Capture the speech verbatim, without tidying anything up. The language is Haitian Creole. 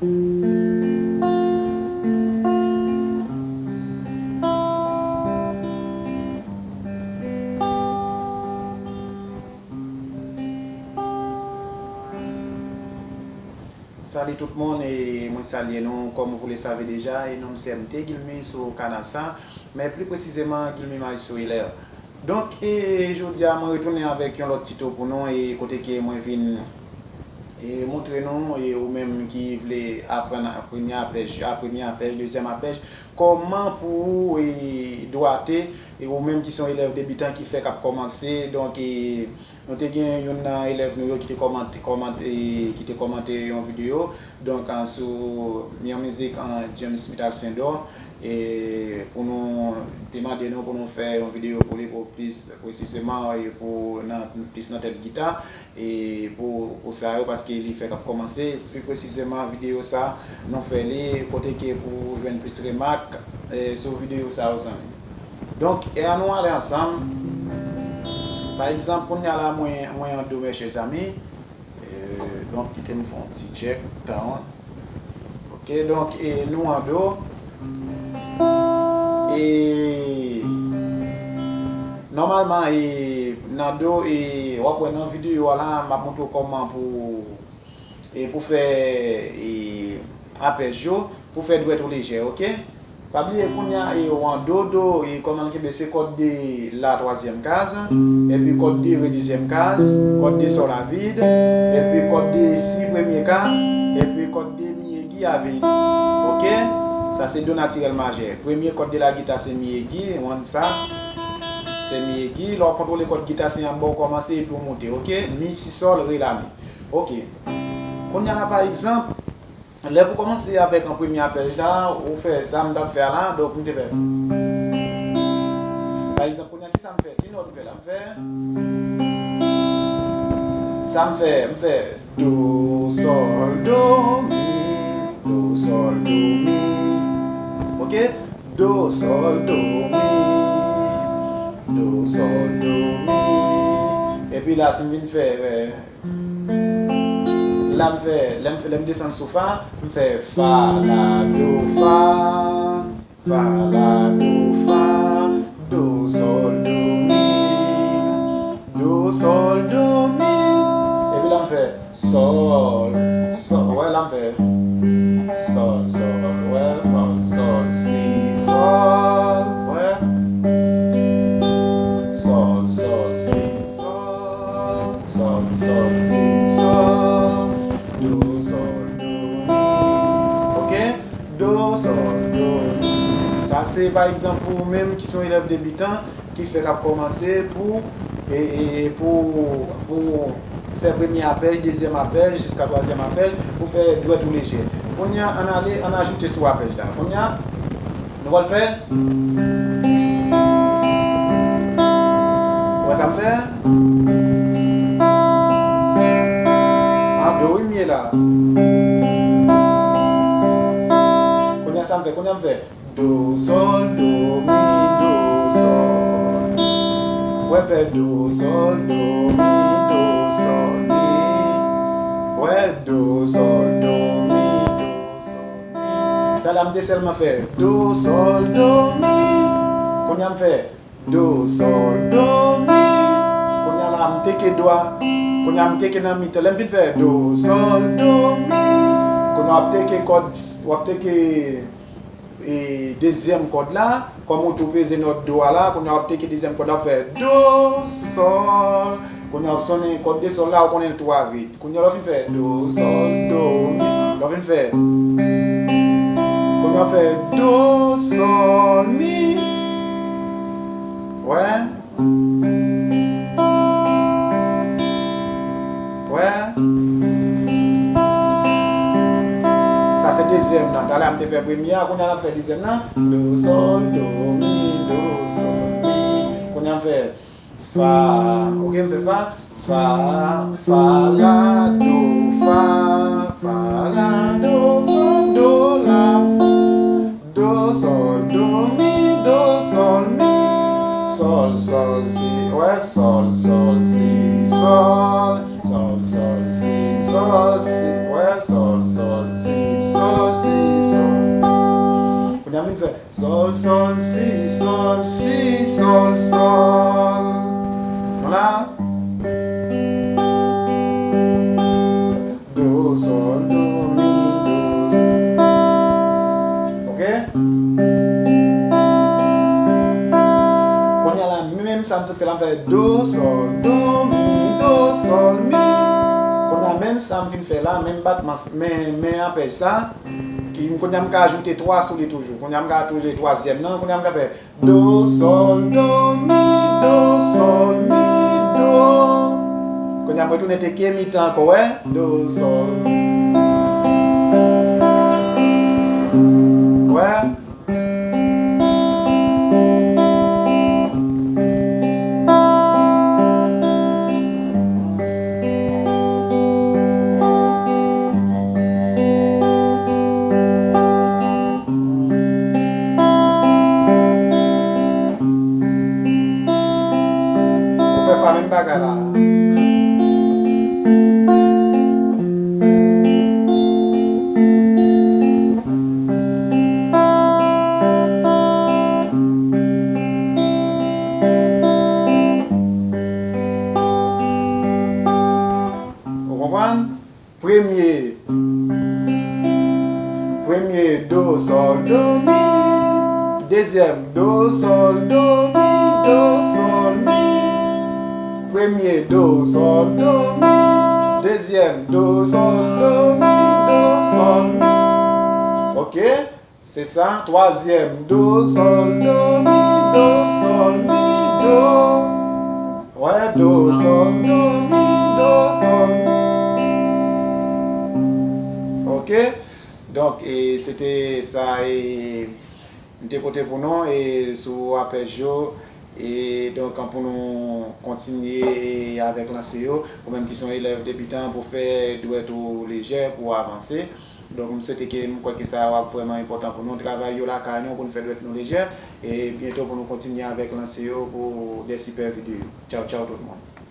Salut tout moun, e mwen salye nou. Comme vous le savez déjà, e non m se M T Guilmy sou kanal sa. Men pli presizeman, Guilmy Maestro Hilaire. Donk, e jodi a, mwen retounen avèk yon lòt tito pou nou, e kote ke mwen vin, e montre nou, e ou menm ki vle aprann a premye apèch, a premye apèch, dezyèm apèch, kòman pou ou, e dwate, e ou menm ki se yon elèv debitan ki fèk ap kòmanse, donk, e nou te gen youn nan elèv nou yo ki te kòmante, kòmante, ki te kòmante yon videyo, donk, an, sou yon mizik an James Smith ak Sendor, e pou nou te mande nou pou nou fè yon videyo pou li, pou plis presizeman, e pou nan, plis nan tèt gita, e pou, pou sa yo, paske li fèk ap kòmanse. Pli presizeman, videyo sa, nou fè li kote ke pou jwenn plis remak, e sou videyo sa yo, zanmi. Donk, e ann nou ale ansanm. Pa egzanp, kounye a la, mwen, mwen an do, mes chers amis. E, donk, kite m fè yon ti tchèk, tan. Ok, donk, e, nou an do. E, nòmalman, e, nan do, e, w ap wè nan videyo a la, m ap montre w kòman pou, e, pou fè, e, apèch yo, pou fè dwèt ou lejè, ok? Pa bliye, kounye a, e, w an do, do, e, kòman l kenbe, se kòd de la twazyèm kaz, epi kòd de re dezyèm kaz, kòd de sòl a vid, epi kòd de si premye kaz, epi kòd de mi egi a vid. Ok? Sa se do natirèl majè. Premye kòd de la gita se mi egi, w konn sa. Se mi egi. Lè w kontwole kòd gita, se anba w kòmanse epi w moute. Ok? Mi, si, sòl, re, la, mi. Ok. Kounye a la, pa egzanp, lè pou kòmanse avèk an premye apèch la, ou fè sa m t ap fè a la, donk m te fè. Pa egzanp, kounye a, ki sa m fè? Ki nòt m fè la? M fè. Sa m fè? M fè do, sòl, do, mi, do, sòl, do, mi. Ok? Do, sòl, do, mi. Do, sòl, do, mi. Epi la, si m vin fè, fè La m fè, lè m fè, lè m desann sou fa, m fè fa, la, do, fa, fa, la, do, fa, do, sòl, do, mi, do, sòl, do, mi. Epi la m fè sòl, sòl, wè la m fè sòl, sòl, wè, sòl, sòl, si, sòl, wè. Sòl, sòl, si, sòl. Sòl, sòl, si, sòl, do, sòl, do, mi. Ok? Do, sòl, do, mi. Sa se, pa egzanp, pou ou menm ki se yon elèv debitan, ki fèk ap kòmanse pou, e, e, e, pou, pou fè premye apèch, dezyèm apèch, jiska twazyèm apèch, pou fè dwèt ou lejè. Kounye a, ann ale, ann ajoute sou apèch la. Kounye a, Nou pral fè. Ou wè sa m fè? An do wi m ye la. Kounye a sa m fè, kounye a m fè do, sòl, do, mi, do, sòl. Ou wè m fè do, sòl, do, mi, do, sòl, mi. Ou wè do, sòl, do, mi, do, sòl. Talè a m te sèlman fè do, sòl, do, mi. Kounye a m fè do, sòl, do, mi. Kounye a la m teke do a. Kounye a m teke nan mitan. Lè m fin fè do, sòl, do, mi. Kounye a w ap teke kòd, w ap teke, e, dezyèm kòd la. Kòm ou tou peze nòt do a la, kounye a w ap teke dezyèm kòd la, w ap fè do, sòl. Kounye a w ap sonnen kòd de sòl la, ou konnen l twa vid. Kounye a lè w fin fè do, sòl, do, mi. Lè w fin fè. Kounye a w fè do, sòl, mi. Wè. Wè. Sa se dezyèm nan. Talè a m te fè premye a, kounye a n ap fè dezyèm nan. Do, sòl, do, mi, do, sòl, mi. Kounye a m fè fa. Ok, m fè fa. Fa, fa, la, do, fa. Fa, la, do, fa, do, la, fa. Do, sòl, do, mi, do, sòl, mi. Sòl, sòl, si, wè, sòl, sòl, si, sòl. Sòl, sòl, si, sòl, si, wè, sòl, sòl, si, sòl. Sòl, sòl, si, sòl, si, sòl, sòl. Nou la. Do, sòl, do, mi, do. Ok? Kounye a la, menm sa m sot fè la, m fè do, sòl, do, mi, do, sòl, mi. Kounye a, menm sa m vin fè la, menm batman, men, men apèl sa, ki, kounye a m ka ajoute twa sou li toujou. Kounye a m ka ajoute twazyèm nan, kounye a m ka fè do, sòl, do, mi, do, sòl, mi, do. Kounye a m retounen te ke mitan ankò, wè. Do, sòl. Wè. Ou fè fwa menm bagay la. Ou konprann? Premye, premye do, sòl, do, mi. Dezyèm do, sòl, do, mi, do, sòl, mi. Premye do, sòl, do, mi. Dezyèm do, sòl, do, mi, do, sòl, mi. Ok? Se sa, twazyèm, do, sòl, do, mi, do, sòl, mi, do. Wè, do, sòl, do, mi, do, sòl, mi. Ok? Donk, e, se te sa, e, m te pote pou nou, e, sou apèj yo. E, donk, pou nou kontinye, e, avèk lanse yo, ou menm ki se yon elèv debitan, pou fè dwèt ou lejè, pou avanse. Donk, m swete ke, m kwè ke sa w ap vrèman enpòtan pou nou. Travay yo lakay nou pou nou fè dwèt nou lejè. E byento pou nou kontinye avèk lanse yo pou de sipè videyo. Tchaw, tchaw tout moun.